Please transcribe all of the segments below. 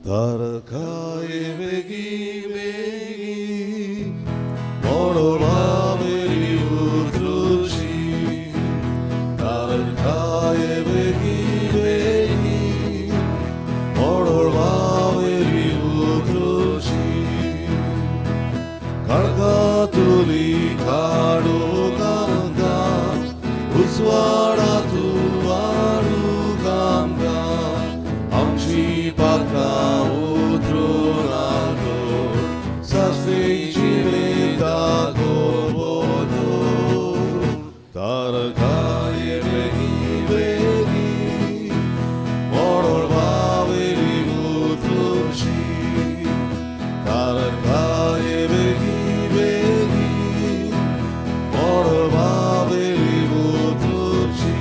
तारकाय बेगी बेगी मळबावेली उतरुची तारकाय बेगी बेगी मळबावेली उतरुची काळखांतुली काडूंक आमकां उजवाडांतु हाडूंक आमकां आमची पातकां उतरून आदोर सास्वेची वेता गोबोदोर तारकाय बेगी बेगी मळबावेली उतरुची तारकाय बेगी बेगी मळबावेली उतरुची.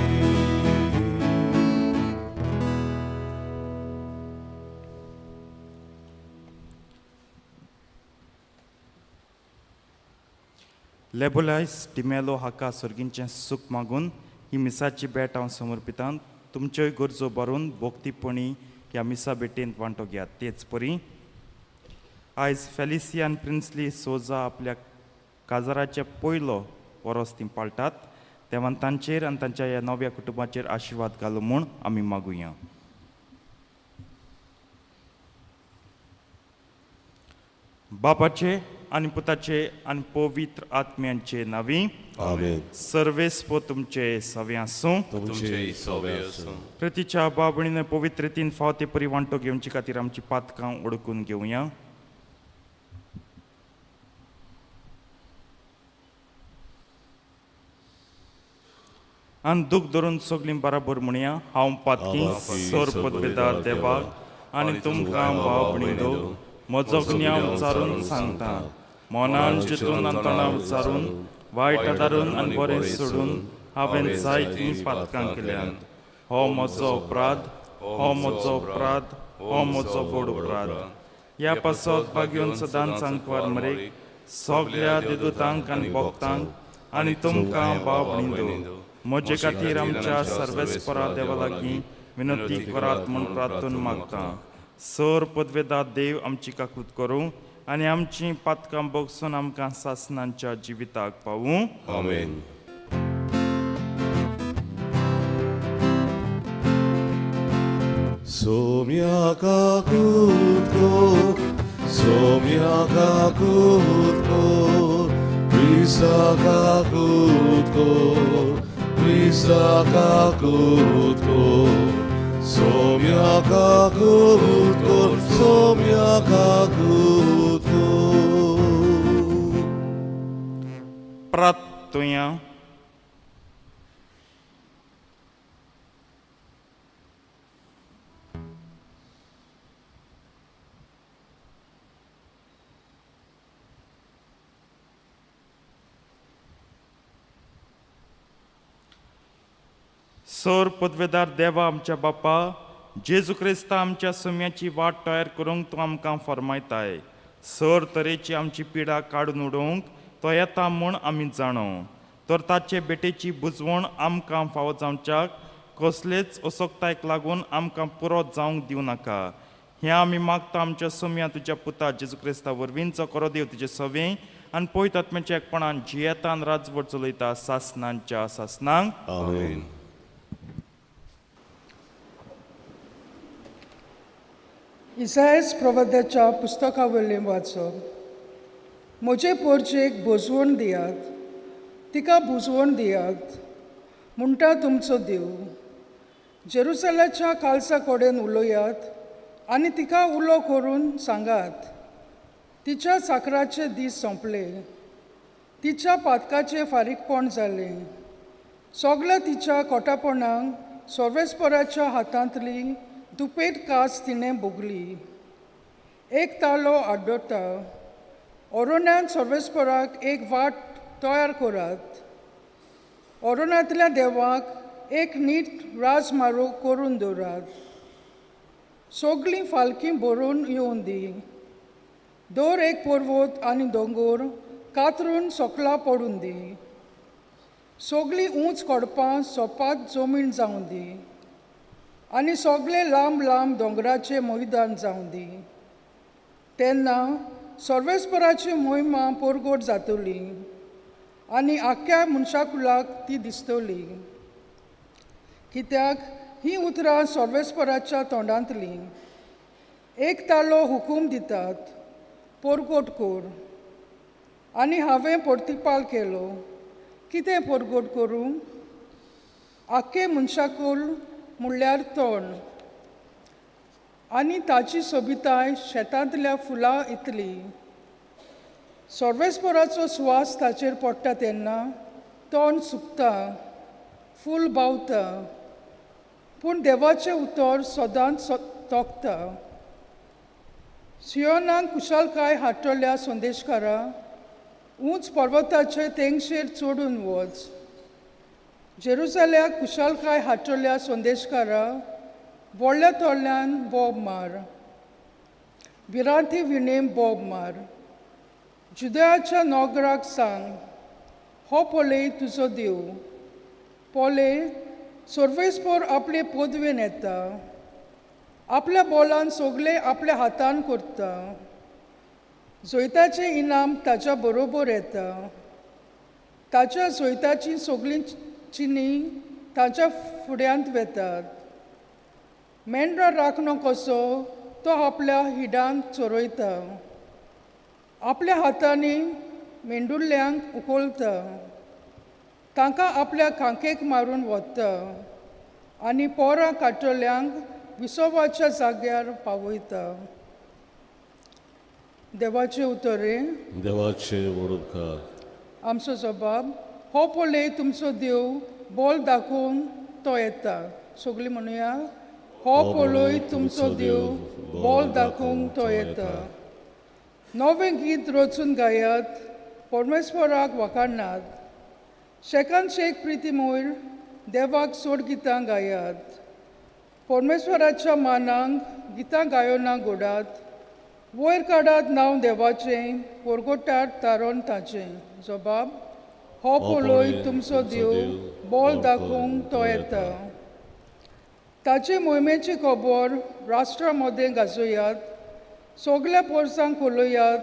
लेबोलायस डिमेलो हाका सर्गींचें सूख मागून ही मिसाची भेट हांव समर्पितां. तुमच्योय गरजो भरून भोक्तीपणी ह्या मिसा भेटेंत वांटो घेयात. तेच परी आयज फेलिसियान प्रिन्सली सोजा आपल्या काजाराचें पयलो वरोस ती पाळटात. देवान तांचेर आनी तांच्या ह्या नव्या कुटुंबाचेर आशिर्वाद घालू म्हूण आमी मागुया. बापाचे आनी पुताचे आनी पवित्र आत्म्यांचे नांवी. आमेन. सर्वेस्पो तुमचे सवे आसूं. तुमचे सोबे आसूं. प्रतीच्या बाबणीन पवित्र रितीन फाव ते परी वांटो घेवचे खातीर आमची पातकां ओडकून घेवया. आनी दूख धरून सगळीं बराबर म्हणया, हांव पातकी सर पदवेदार देवाक आनी तुमकां भाव भयणींनो म्हजो गुन्यांव विचारून सांगता. मनान चिंतून आनी तोंडान विचारून, वायट आदारून आनी बरें सोडून हांवें जायतीं पातकां केल्यांत. हो म्हजो अपराध, हो म्हजो अपराध, हो म्हजो व्हड अपराध. ह्या पासत भाग्योन सदांच आंकवार मरेक सगल्या देदूतांक आनी भक्तांक आनी तुमकां भाव भयणींनो म्हजे खातीर आमच्या सर्वेस्परा देवा लागीं विनंती करात म्हूण प्रार्थना मागता. सर पदवेदा देव आमची काकूत करूं आनी आमची पातकां बगसून आमकां सासनांच्या जिविताक पावूं. आमेन. सोम्या काकूत कोर, सोम्या काकूत कोर, क्रिस्ता काकूत कोर, क्रिस्ता काकूत कोर, सोम्या काकूत कोर, सोम्या काकूत कोर. प्रार्थुया. सर पदवेदार देवा आमच्या बापा जेजू क्रिस्ता आमच्या सम्याची वाट तयार करूंक तूं आमकां फरमायताय. सर तरेची आमची पिडा काडून उडोवंक तो येता म्हूण आमी जाणो. तर ताचे भेटेची बुजवण आमकां फावो जावच्याक कसलेच असक्तायक लागून आमकां पुरो जावंक दिवं नाका. हें आमी मागता आमच्या सोम्या तुज्या पुता जेजू क्रिस्ता वरवींचो करो देव तुजे सवे आनी पवित्र आत्म्याच्या एकपणान जियेतान राजवट चलयता सासनांच्या सासनांक. आमेन. इसायस प्रवाद्याच्या पुस्तका वयलें वाचप. म्हजे पोरचेक भोजवण दियात, तिका भुजवण दियात म्हणटा तुमचो देव. जेरुसलाच्या कालसा कडेन उलयात आनी तिका उलो करून सांगात, तिच्या साकराचे दीस सोंपले, तिच्या पातकाचें फारीकपण जालें. सगल्या तिच्या कोटापणाक सर्वेस्पराच्या हातांतली दुपेट कास तिणें भोगली. एक तालो आड्डता, अरण्यांत सर्वेस्पराक एक वाट तयार करात, अरण्यांतल्या देवाक एक नीट राजमार्ग करून दवरात. सगळीं फालकी भरून येवन दी, दर एक पर्वत आनी दोंगर कातरून सकला पडून दी, सगळीं ऊंच कडपां सोपात जमीन जावं दी. आनी सगळे लांब लांब दोंगराचे मैदान जावं दी. तेन्ना सर्वेस्पराची मोहिमा पोरगोट जातली आनी आख्ख्या मनशाकुलाक ती दिसतली. कित्याक हीं उतरां सर्वेस्पराच्या तोंडांतलीं. एक तालो हुकूम दितात, पोरगोट कोर. आनी हांवें पोर्तिपाल केलो. कितें पोरगोट करूं? आख्खे मनशाकूल म्हणल्यार तण आनी ताची सोबिताय शेतांतल्या फुलां इतली. सर्वेस्पराचो सुवास ताचेर पडटा तेन्ना तण सुकता, फूल बावता, पूण देवाचें उतर सदांच तोखता. सियोनाक कुशालकाय हाडटल्या संदेशकारा, उंच पर्वताचे तेंगशेर चडून वच. जेरुजाल्याक कुशालकाय हाडटल्या संदेशकारा, व्हडल्या तोडल्यान बोब मार, भिरांती विणें बोब मार. जुदयाच्या नोगराक सांग, हो पळय तुजो देव. पळय, सर्वेस्पोर आपले पदवेन येता, आपल्या बोलान सगळे आपल्या हातान करता. जैताचें इनाम ताच्या बरोबर येता. ताच्या जैताचीं सगळीं चिनी ताच्या फुड्यांत वेतात. मेंढरां राखणो कसो तो आपल्या हिडांक चोरयता, आपल्या हातांनी मेंडुल्ल्यांक उखलता, तांकां आपल्या खांकेक मारून व्हरता आनी पोरां काडटल्यांक विसवाच्या जाग्यार पावयता. देवाचें उतरें. देवाचे वडुपकार. आमचो जबाब, हो पळय तुमचो देव, बोल दाखोवन तो येता. सगळीं म्हणुया, हो पळय तुमचो देव, बोल दाखोवंक तो येता. नवें गीत रचून गायात, परमेश्वराक वखारनात. शेकान शेक प्रिती मोयर देवाक सोड गितां गायात. परमेश्वराच्या मानांक गितां गायोना गोडात. वयर काडात नांव देवाचें, पोरगोटार तारोन ताचें. जबाब, हो पळय तुमचो देव, बोल दाखोवंक तो येता. ताचे मोहिमेची खबर राष्ट्रा मदें गाजोयात, सगल्या पोरसांक उलयात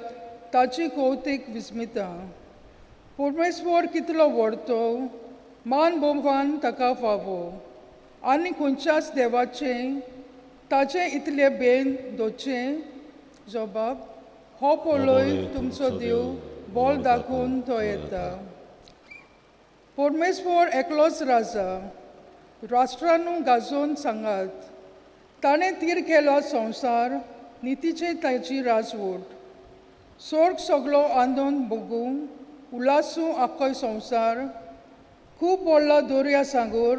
ताची कौतीक विस्मिता. परमेश्वर कितलो व्हडतो, मान भोवमान ताका फावो, आनी खंयच्याच देवाचें ताचें इतलें बेन दवरचें. जबाब, हो पळय तुमचो देव, बोल दाखोवन तो येता. परमेश्वर एकलोच राजा, राष्ट्रानू गाजोवन सांगात. ताणें तीर केलो संवसार, नितीचे ताची राजवट. सोर्ग सगलो आंदोलन भोगूं, उल्हासूं आख्खो संवसार. खूब व्हडलो दर्या सांगूर,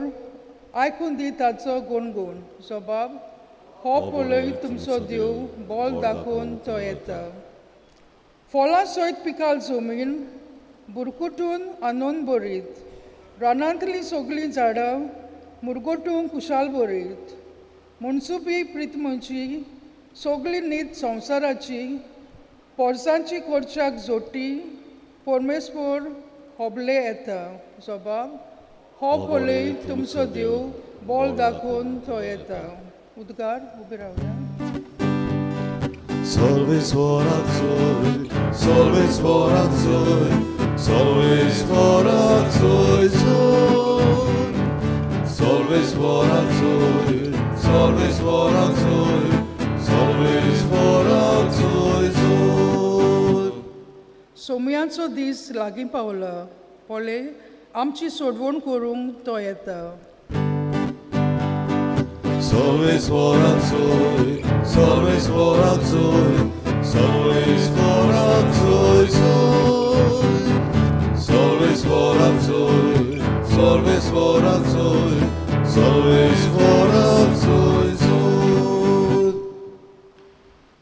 आयकून दी ताचो गुणगुण. जबाब, हो पळय तुमचो देव, बोल दाखोवन तो येता. फळां सयत पिकाल जमीन बुरकुटून आनंद बरीत. रानांतलीं सगळीं झाडां मुरगटूंक खुशाल बरीत. मनसुपी प्रितमची सगळी नीत संवसाराची पोरसांची कोरच्याक जोटी परमेश्वर होबले येता. जबाब, हो पळय तुमचो देव, बोल दाखोवन तो येता. उद्गार. उबे रावया. सर्वेस्वराचोय, सर्वेस्वराचोय, सर्वेस्वराचोय जोय. सर्वेस्वराचोय, सर्वेस्वराचोय, सर्वेस्वराचोय जोय. सोमयांचो दीस लागीं पावला. पळय, आमची सोडवण करूंक तो येता. सर्वेस्वराचोय, सर्वेस्वराचोय, सर्वेस्वराचोय जोय. सर्वेस्वराचोय, सर्वेस्वराचोय, सर्वेस्वराचोय जोय.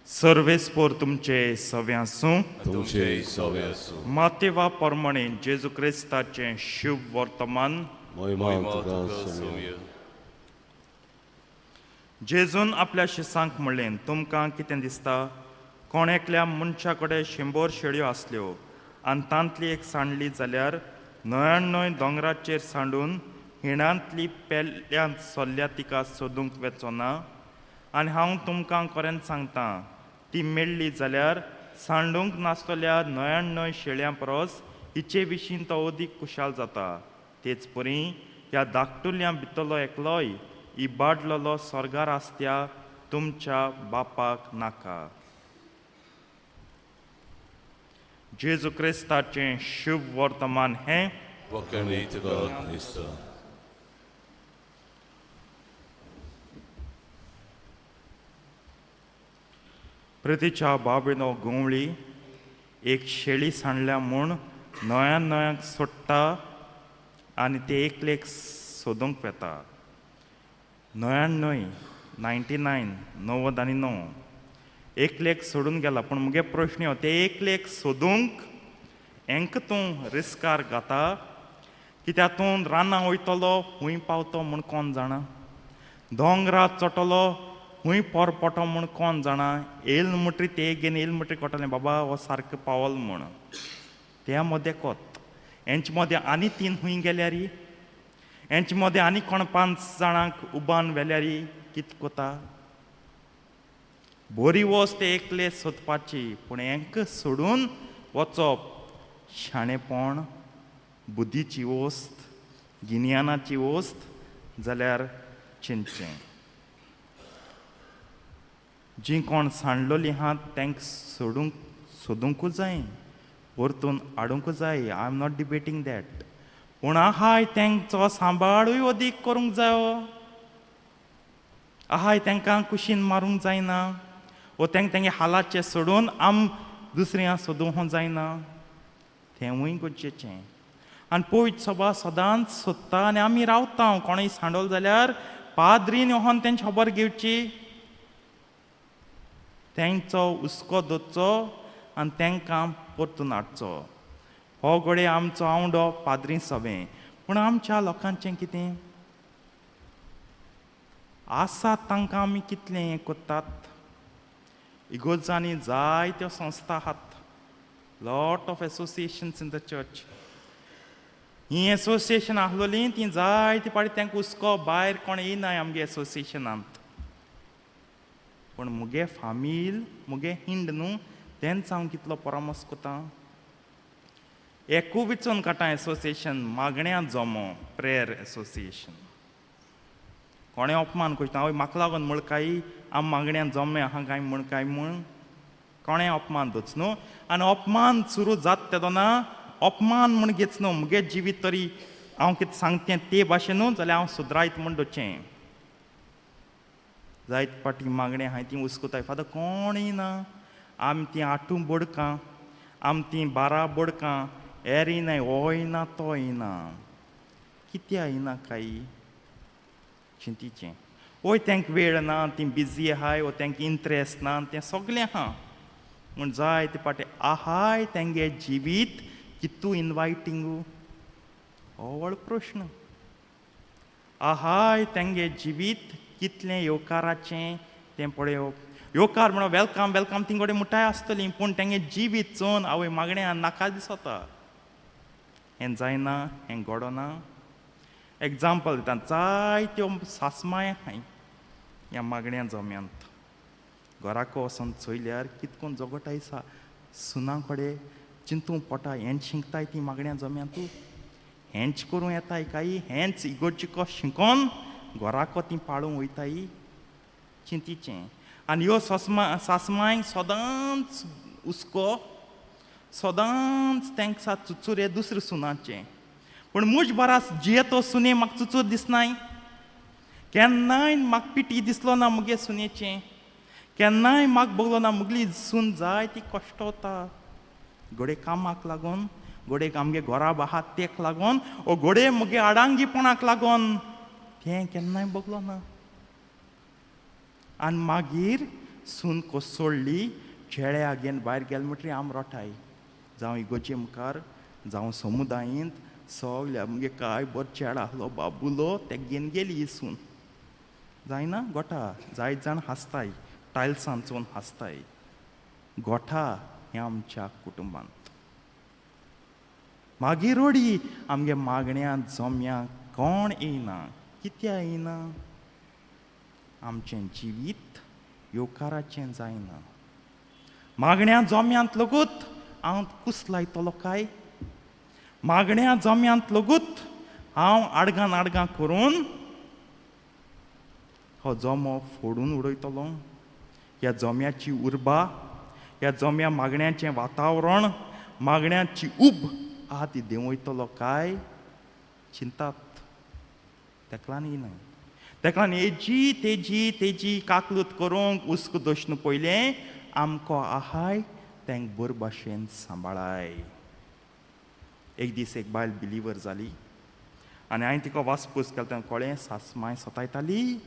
सर्वेस्पोर तुमचे सव्यां आसूं. तुमचे सवे आसूं. मातेवा प्रमाणे जेजू क्रिस्ताचें शुभ वर्तमान. महिमा तुका सोम्या. जेजून आपल्या शिसांक म्हणलें, तुमकां कितें दिसता? कोण एकल्या मनशा कडेन 100 शेळयो आसल्यो आनी तांतली एक सांडली जाल्यार 99 दोंगराचेर सांडून हिणांतली पेल्यांत सोल्ल्या तिका सोदूंक वेचो ना? आनी हांव तुमकां खरेंच सांगता, ती मेळ्ळी जाल्यार सांडूंक नासतल्या 99 शेळयां परस हिचे विशीं तो अदीक खुशाल जाता. तेच परी ह्या धाकटुल्यां भितरलो एकलोय इबाडलेलो स्वर्गार आसत्या तुमच्या बापाक नाका. जेजू क्रिस्ताचें शुभ वर्तमान हें. वखणी तुका क्रिस्ता. प्रितीच्या बाबीनो गंवळी एक शेळी सांडल्या म्हूण 99 सोडटा आनी ते एकलेक सोदूंक वेता. 99 99 99 एकलेक सोडून गेला. पूण मुगे प्रश्न हो, ते एकलेक सोदूंक हेंक तूं रिस्कार घाता कित्याक तूं रानां वयतलो खूंय पावतो म्हूण कोण जाणा, दोंगरा चोटलो खूंय पोर पोटो म्हूण कोण जाणा, येयल म्हणटरी ते घेवन येयल म्हणटरी कळटलें बाबा हो सारको पावल म्हूण. त्या मदें कोत हेंचे मदें आनी 3 खूंय गेल्यारी, हेंचे मदें आनी कोण 5 जाणांक उबान व्हेल्यारी कित कोता? बरी वस्त एकले सोदपाची, पूण हेंक सोडून वचप शाणेपण, बुद्धीची वस्त, गिन्यानाची वस्त जाल्यार चिंतचें. जीं कोण सांडलोलीं आहात तांकां सोडूंक सोदुंकूच जाय, परतून हाडुंकूच जाय. I am not debating that. पूण आहाय तांचो सांबाळूय अदीक करूंक जायो. आहाय तांकां कुशीन मारूंक जायना, वो तांकां तेंगे हालाचें सोडून आम दुसऱ्यां सोदूंक जायना, तेंवूय गरजेचें. आनी पयत सभा सदांच सोदता आनी आमी रावता. कोणूय सांडोल जाल्यार पाद्रीन वहोन तेंची खबर घेवची, तेंचो हुस्को दवरचो आनी तांकां परतून हाडचो. हो घडये आमचो आवंडो पाद्री सभें. पूण आमच्या लोकांचें कितें आसा? तांकां आमी कितलें हें करतात? इगोर्जांनी जायत्यो संस्था आहात, lot of associations in the church. हीं एसोसिएशन आसलोलीं तीं जायते पाटी तांकां हुस्को, भायर कोण येयनाय आमगे एसोसिएशनांत. पूण मुगे फामील, मुगे हिंड न्हू, तेंच हांव कितलो परामर्श कोता. एकू विचून काडटा एसोसिएशन, मागण्या जमो प्रेयर एसोसिएशन. कोणें अपमान करता, आवय म्हाका लागून म्हण काय आम मागण्या जमे आहा काय म्हण काय म्हण कोणें अपमान दच न्हू. आनी अपमान सुरू जाता तेदोना अपमान म्हूण घेच न्हू, मुगे जिवीत तरी हांव कितें सांगतें ते भाशेन न्हू जाल्यार हांव सुदरायत म्हूण दवरचें. जायत पाटी मागणें आहाय ती हुस्कोताय, फादर कोणूय ना, आमी तीं 8 बोडकां, आमी तीं 12 बोडकां, एरय नाय, होय ना तोय ना, कित्याक येना काय चिंतीचें. वय तांकां वेळ ना, ती बिजी आहाय, वो तांकां इंट्रस्ट ना, तें सगळें आहा. म्हूण जायते पाटे आहाय तेंगे जिवीत कितू इनवायटींग, हो व्हड प्रश्न. आहाय तेंगे जिवीत कितलें येवकाराचें तें पळोवप. येवकार म्हणून welcome welcome ती कडेन मुठाय आसतली, पूण तेंगे जिवीत चोवन आवय मागण्या नाका दिसता, हें जायना, हें घडना. एग्जाम्पल दिता, जायत्यो सासमाय आहाय ह्या मागण्या जम्यांत. घराको वचोन चोयल्यार कितकोन जगोटाय सा सुना कडेन चिंतूंक पोटा, हेंच शिंकताय ती मागण्या जम्यांतू, हेंच करूं येताय काय, हेंच इगोर्जी कश शिकोन घराको ती पाळूंक वयताय, चिंतीचें. आनी ह्यो सासमाय सदांच हुस्को, सदांच तांकां चुचुरे दुसरे सुनाचें. पूण म्हज बरास जियेतो सुने म्हाका चुचूर दिसनाय, केन्नाय म्हाका पिटी दिसलो ना मुगे सुनेचें, केन्नाय म्हाका बगलो ना मुगली सून जाय ती कश्टवता. घडये कामाक लागून, घडये आमगे घरा आहा तेक लागून, ओ घडये मुगे आडांगीपणाक लागून तें केन्नाय बगलो ना. आनी मागीर सून कोसळ्ळी, चेड्या घेवन भायर गेले म्हणटरी आम रोटाय, जावं इगोर्जे मुखार, जावं समुदायेंत, सगल्या मुगे काय बरो चेडो आसलो बाबुलो, तेका घेवन गेली ही सून. जायना गोठा, जायत जाण हांसताय, टायल्सान चोवन हांसताय. गोठा हें आमच्या कुटुंबांत. मागीर रोडी आमगे मागण्या जम्यांक कोण येयना. कित्याक येयना? आमचें जिवीत येवकाराचें जायना. मागण्या जोम्यांत लगूत हांव कुसलायतलो काय? मागण्या जोम्यांत लगूत हांव आडगां नाडगां करून हो जोमो फोडून उडयतलो? ह्या जोम्याची उर्बा, ह्या जोम्या मागण्याचें वातावरण, मागण्याची उब आहा ती देंवयतलो काय? चिंतात तेकलान न्हय, तेकलान हेजी तेजी तेजी काकलूत करूंक उस्क दोशणू पयलें आमको आहाय तेंक बरे भाशेन सांबाळाय. एक दीस एक बायल बिलीवर जाली आनी हांवें तिका वासपूस केली तेन्ना कळ्ळें सासमांय सतायताली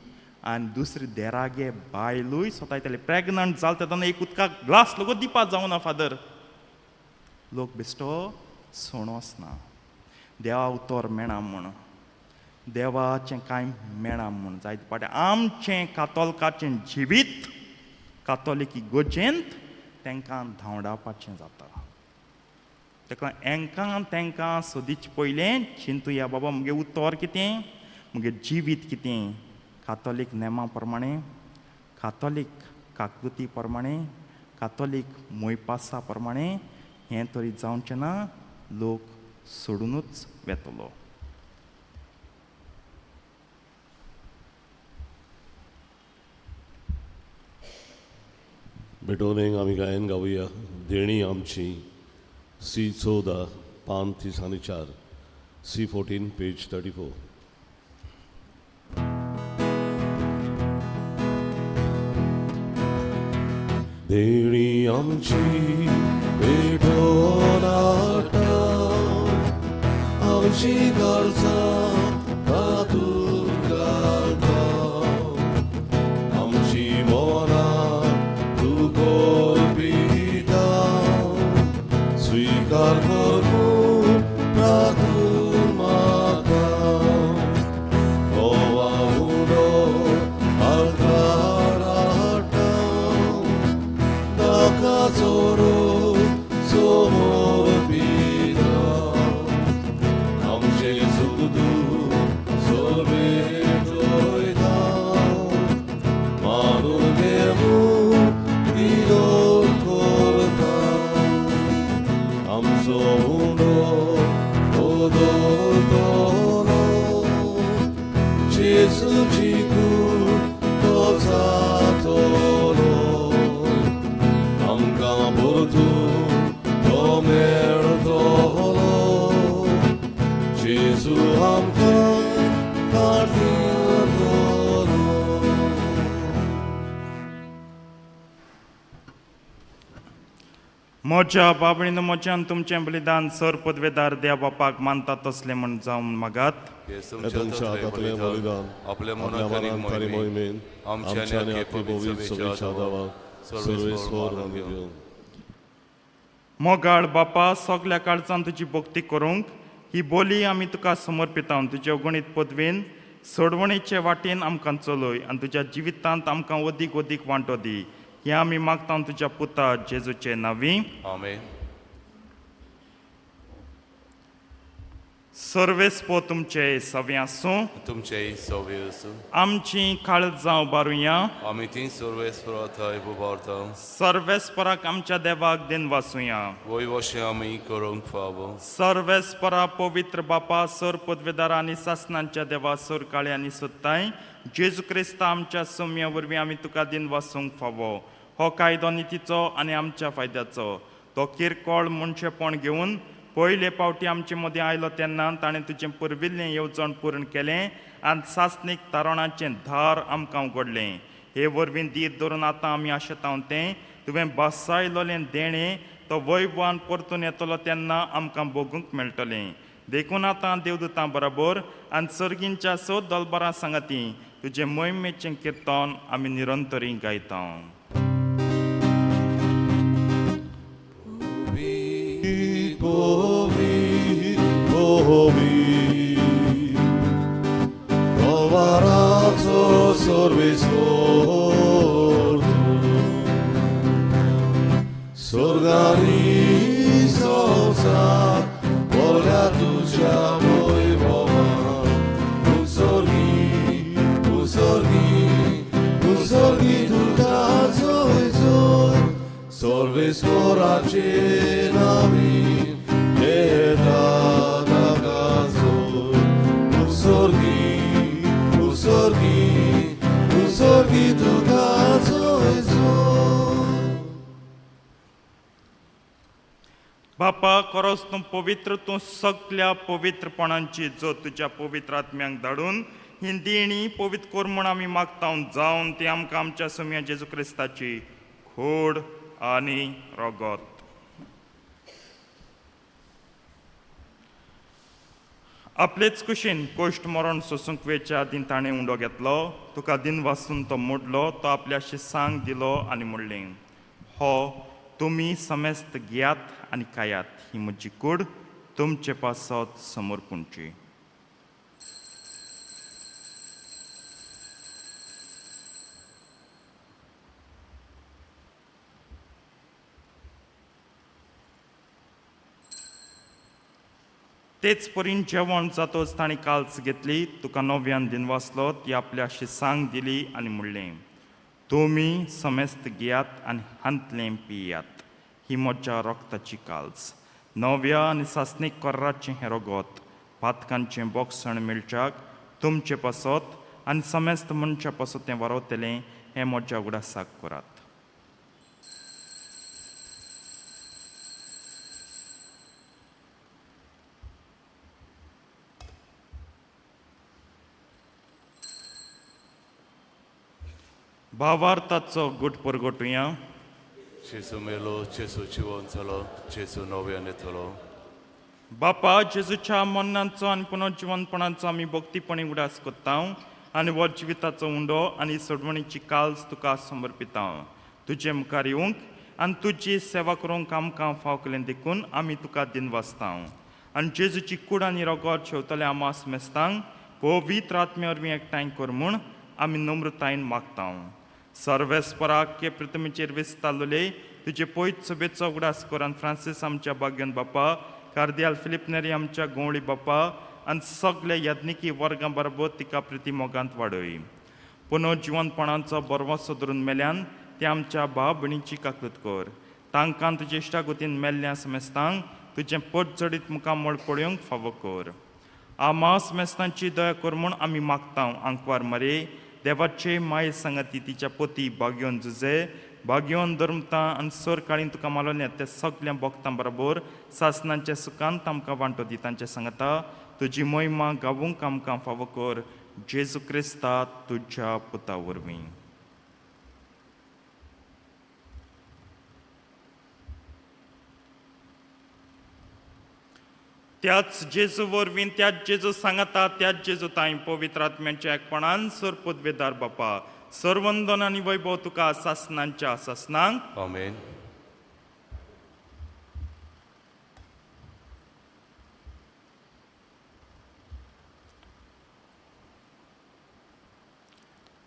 आनी दुसरी देरागे बायलूय सतायताली. प्रेगनंट जाल तेन्ना एक उदकाक ग्लास लगो दिवपा जावना फादर. लोक बेश्टो सोणोस ना, देवा उतर मेणा म्हूण, देवाचें कांय मेणा म्हूण. जायते फावटी आमचें कातोलकाचें जिवीत कातोलिकी गोजेंत तांकां धांवडावपाचें जाता. ताका हेंकां तांकां सदींच पयलें चिंतुया, बाबा मुगे उतर कितें, मुगे जिवीत कितें, कातोलीक नेमा प्रमाणें, कातोलीक काकृती प्रमाणें, कातोलीक मोयपासा प्रमाणें हें तरी जावचें ना, लोक सोडुनूच वेतलो. भेटवणेक आमी गायन गावया देणी आमची सी 14 पान 30 आनी 4, सी 14 पेज 34. देणी आमची भेटोन हाडटा आमची गरजां तातूंत घालता, आमची मनां तूं कोलपिता, स्विकार करून प्रार्थून म्हाका, गोवा उडो आल्तार हाडटा, नाका चोरू समर्पिता, आमचें सुख दूख सोबेटयता, मानून घे म्हूण विनोद करता, आमचो उंडो बदलतलो, जेजूची कूड तो जातलो, आमकां परतून तो मेळटलो, जेजू आमकां काडटलो. म्हज्या बाबणीन म्हज्यान तुमचें बलिदान सर पदवेदार देव बापाक मानता तसलें म्हूण जावन मागात. हे तुमच्या हातांतलें बलिदान आपल्या आपल्या मनाक मनान आनी मोहिमेन आमच्या आमच्या आनी आख्खे पवित्र सभेच्या दावाक सर्वेस्पर मानून घेवन. मोगाळ बापा, सगल्या काळजान तुजी भक्ती करूंक ही बोली आमी तुका समर्पिता. तुज्या गणीत पदवेन सोडवणेचे वाटेन आमकां चलय आनी तुज्या जिवितांत आमकां अदीक अदीक वांटो दी. हें आमी मागता तुज्या पुता जेजूचे नांवी. आमेन. सर्वेस्पो तुमचे सवे आसूं. तुमचेय सवे आसूं. आमची काळजां उबारुया. आमी ती सर्वेस्परा थंय उबारता. सर्वेस्पराक आमच्या देवाक दिन वासुया. वय वशें आमी करूंक फावो. सर्वेस्परा पवित्र बापा, सर पदवेदार आनी सासनांच्या देवा, सर काळे आनी सत्ताय जेजू क्रिस्ता आमच्या सोम्या वरवीं आमी तुका दिन वासूंक फावो. हो कायदो नितीचो आनी आमच्या फायद्याचो. तो किरकोळ मनशेपण घेवन पयले पावटी आमचे मदीं आयलो तेन्ना ताणें तुजें पुर्विल्लें येवजण पूर्ण केलें आनी सासणीक तारणाचें धार आमकां उगडलें. हे वरवीं धीर धरून आतां आमी आशेता तें तुवें बसायलोलें देणें तो वैभवान परतून येतलो तेन्ना आमकां भोगूंक मेळटलें. देखून आतां देवदूतां बरोबर आनी सर्गींच्या स दलबरां सांगाती तुजें मोहिमेचें किर्तन आमी निरंतरी गायता. Alvarazo सर्वेस्पर स्वर्गानी संवसार बोल्या तुज्या वैभवान, देवाचे नावी येता ताका जोर उसोर्गी उसोर्गी उसोर्गी तुका जोय जोर. बापा खरोच तूं पवित्र, तूं सगल्या पवित्रपणांची जो तुज्या पवित्र आत्म्यांक धाडून ही देणी पवित्र कर म्हूण आमी मागता जावन ती आमकां आमच्या सोम्या जेजू क्रिस्ताची खोड आनी रगत. आपलेच कुशीन कोश्ट मरण सोसूंक वेच्या आदीं ताणें उंडो घेतलो, तुका दिन वासून तो मोडलो, तो आपल्या शिसांक दिलो आनी म्हणलें, हो तुमी समेस्त घेयात आनी खायात, ही म्हजी कूड तुमचे पासत समर्पूणची. तेच परीन जेवण जातोच ताणें काल्स घेतली, तुका नव्यान दिन वाचलो, ती आपल्या शिसांक दिली आनी म्हणलें, तुमी समेस्त घेयात आनी हांतलें पियात, ही म्हज्या रक्ताची काल्स, नव्या आनी सासणीक कोर्राचें हें रगत, पातकांचें बोगसण मेळच्याक तुमचे पासत आनी समेस्त मनशा पासत तें वारवतलें, हें म्हज्या उगडासाक करात. भावार्थाचो गुट परगटुया. जेजू मेलो, जेजू जिवन जालो, जेजू नव्यान येतलो. बापा जेजूच्या मरणाचो आनी पुनर्जिवनपणाचो आमी भक्तीपणी उगडास करता आनी हो जिविताचो उंडो आनी सोडवणीची काल्स तुका समर्पिता. तुजे मुखार येवंक आनी तुजी सेवा करूंक आमकां फाव केलें देखून आमी तुका दिनवासता आनी जेजूची कूड आनी रगत शेवतले आमास मेस्तांक पवित्र आत्म्या वरवीं एकठांय कर म्हूण आमी नम्रतायेन मागता. सर्वेस्पराक के पृथ्वीचेर विस्तारलेले तुजे पयत सभेचो उगडास कर आनी फ्रांसीस आमच्या बाग्यान बापा, कार्दियाल फिलीप नेरी आमच्या गोंवळी बापा आनी सगळे याज्ञिकी वर्गां बरोबर तिका प्रिती मोगांत वाडय. पुनर्जिवनपणाचो बरवसो धरून मेल्यान ते आमच्या भाव भयणीची काकूत कर. तांकां तुजे इश्टागतीन मेल्ल्या समेस्तांक तुजें पट जडीत मुखामळ पळोवंक फावो कर. आमास मेस्तांची दया कर म्हूण आमी मागता. आंकवार मरे देवाचे माये सांगाती तिच्या पती बागयोन जुजे बागयोन धर्मता आनी सर काळीन तुका मालोवल्या त्या सगल्या भक्तां बरोबर सासनांच्या सुखांत आमकां वांटो दी. तांचे सांगता तुजी मोहिमा गावूंक आमकां फावो कर, जेजू क्रिस्ता तुज्या पुता वरवीं. त्याच जेजू वरवीं, त्याच जेजू सांगता, त्याच जेजू तांय पवित्र आत्म्याच्या एकपणान सर पदवेदार बापा सर्वंदन आनी वैभव तुका सासनांच्या सासनांक. आमेन.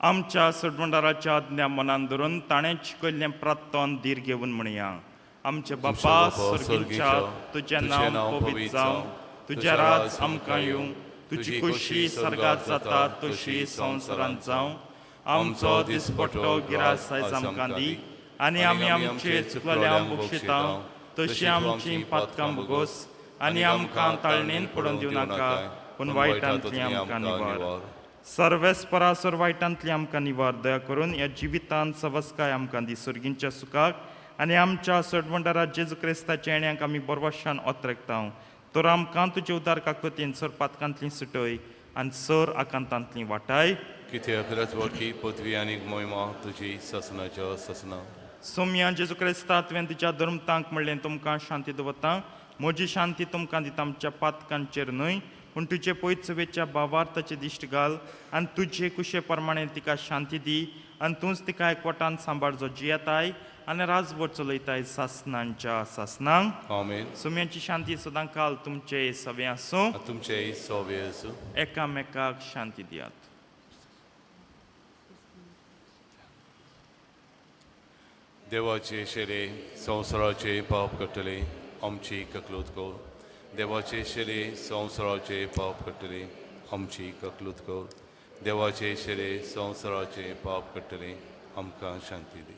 आमच्या सोडवणदाराच्या आज्ञा मनान धरून ताणें शिकयल्लें प्रार्थन धीर घेवन म्हणया. आमचे बापा सर्गीच्या, तुजें नांव पवित्र जावं, तुजें राज आमकां येवं, तुजी खोशी सर्गात जाता तशी संवसारांत जावं. आमचो दिसपट्टो गिरास आयज आमकां दी आनी आमी आमचे चुकलेल्यांक बक्षिता तशी आमची पातकां भोगोस आनी आमकां ताळणेन पडून दिवं नाका, पूण वायटांतली आमकां निवार. सर्वेस्परासर वायटांतली आमकां निवार. दया करून ह्या जिवितांत सवस्काय आमकां दी, सर्गींच्या सुखाक आनी आमच्या सोडवणदारा जेजू क्रिस्ताच्या येण्याक आमी बरवशान ओतरेकता. तर आमकां तुजे उदार काकतीन सर पातकांतली सुटय आनी सर आकांतांतली वाटाय. कित्याक राजवटकी पदवी आनी मोहिमा तुजी सासनाच्या सासना. सोम्या जेजू क्रिस्ता, तुवें तुज्या धर्मतांक म्हणलें, तुमकां शांती दवरता, म्हजी शांती तुमकां दिता, आमच्या पातकांचेर न्हय पूण तुजे पयत सभेच्या भावार्थाचे दिश्ट घाल आनी तुजे कुशे प्रमाणे तिका शांती दी आनी तूंच तिका एकवटान सांबाळ, जो जियेताय आनी राजवट चलयताय सासनांच्या सासनांक. आमेन. सुम्यांची शांती सदां काल तुमचे सवे आसूं. तुमचेय सोवे आसूं. एकामेकाक शांती दियात. देवाचे शेरे संवसाराचे पाप करतले आमची ककलूत कर. देवाचे शेरे संवसाराचे पाप करतले आमची ककलूत कर. देवाचे शेरे संवसाराचे पाप करतले आमकां शांती दी.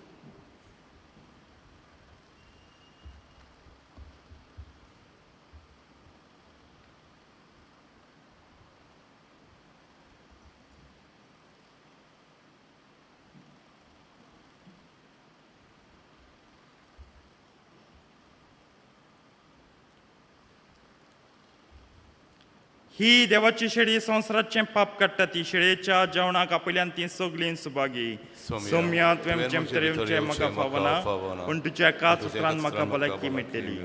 ही देवाची शेळी संवसाराचें पाप काडटा ती शेळयेच्या जेवणाक आपयल्यान ती सगळीं सुभागी. सोम्या, तुवें म्हजे भितर येवचें म्हाका फावना, पूण तुज्या एकाच उतरान म्हाका भलायकी मेळटली.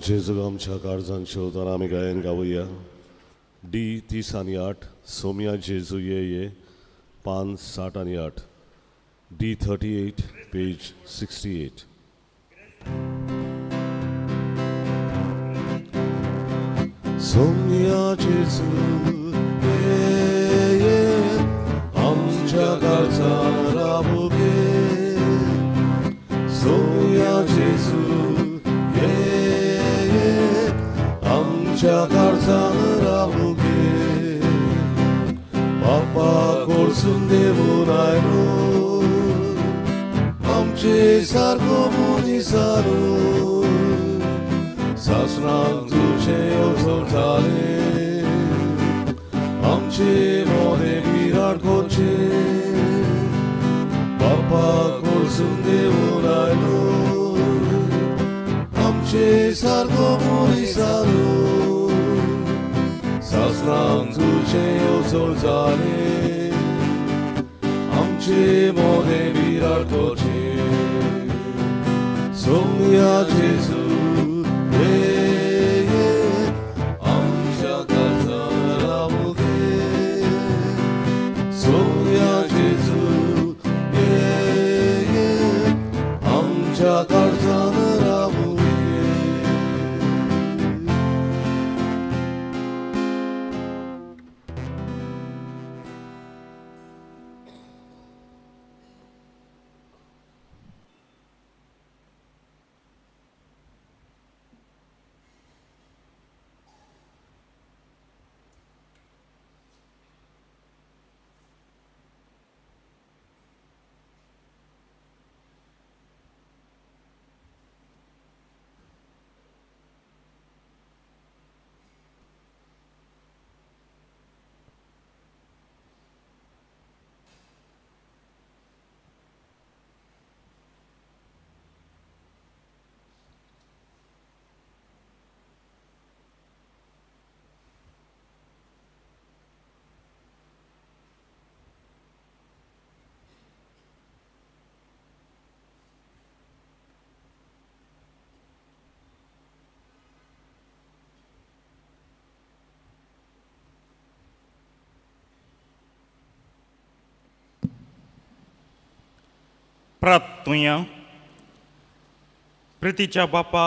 जेजू आमच्या काळजान शेवताना आमी गायन गावया. डी 30 आनी 8, सोम्या जेजू ये ये, पान 60 आनी 8, डी 38 पेज 68. सोम्या जेजू ये ये, आमच्या काळजान राबू गे. सोम्या जेजू ये ये, आमच्या काळजान राबू गे. बापा कोळसून देवून आयलो, आमचे सारको मनीसारो. सासणाक तुजें येवजण, आमचे मोने विराट कोचे. बापा कोळसून देवून आयलो, आमचे सारको मनीसारो. सासणाक तुजें येवजण जालें, आमचे मोने विराट कोचे. सोम्या जेजू ये ये, आमच्या काळजान राबू गे. सोम्या जेजू ये ये, आमच्या काळजान राबू गे. प्रार्थुया. प्रितीच्या बापा,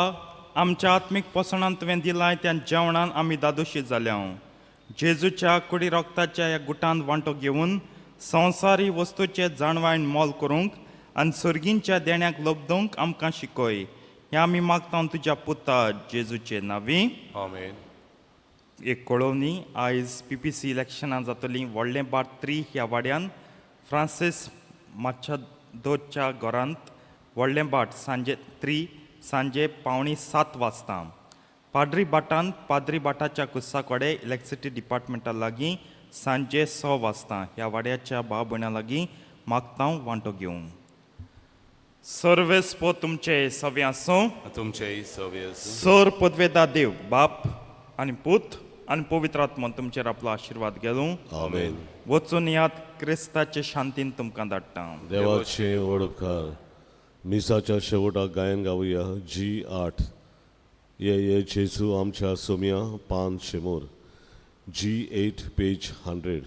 आमच्या आत्मीक पोसणान तुवें दिलाय त्या जेवणान आमी दादोशी जाल्या. जेजूच्या कुडी रोगताच्या ह्या गुटांत वांटो घेवन संवसारी वस्तूचे जाणवायन मोल करूंक आनी सर्गींच्या देण्याक लब्दूंक आमकां शिकय. हें आमी मागता तुज्या पुता जेजूचे नांवी. आमेन. एक कळोवणी, आयज पीपीसी इलेक्शनां जातलीं व्हडलें बाट 3 ह्या वाड्यान फ्रांसीस माच्छादोच्या घरांत व्हडलें बाट सांजे 3 सांजे 6:45 वाजता. पाद्री बाटान पाद्री बाटाच्या कुस्सा कडेन इलेक्ट्रिसिटी डिपार्टमेंटा लागीं सांजे 6 वाजता. ह्या वाड्याच्या भाव भयणां लागीं मागता वांटो घेवंक. सर्वेस्पो तुमचे सवे आसूं. तुमचेय सवे आसूं. सर पदवेदा देव बाप आनी पूत आनी पवित्र आत्मा तुमचेर आपलो आशिर्वाद घेलूं. आमेन. वचून याद क्रिस्ताचे शांतीन तुमकां धाडटा. देवाचे वडपकार. मिसाच्या शेवटाक गायन गावया. जी 8, ये ये जेजू आमच्या सोम्या, पान 100, जी 8 पेज 100.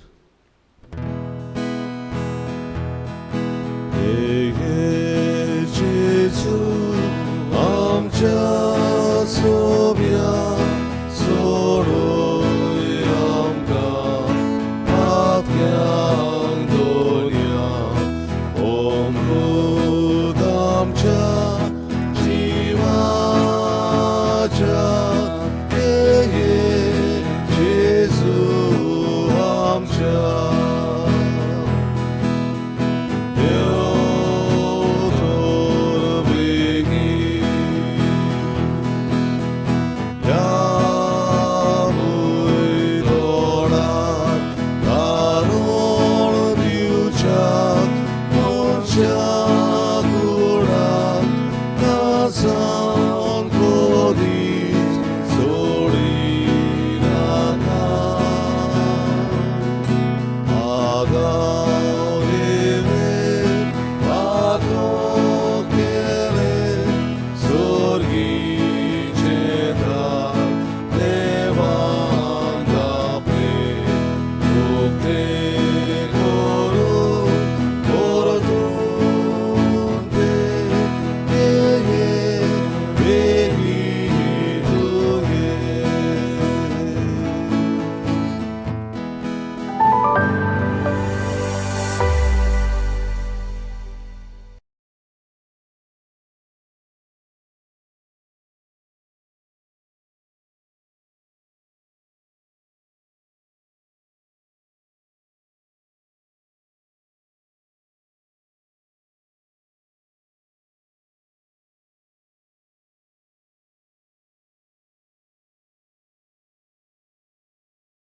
ये ये जेजू आमच्या सोम्या, सोडूय आमकां पातक्यांक दोरया. अमृताच्या जावं.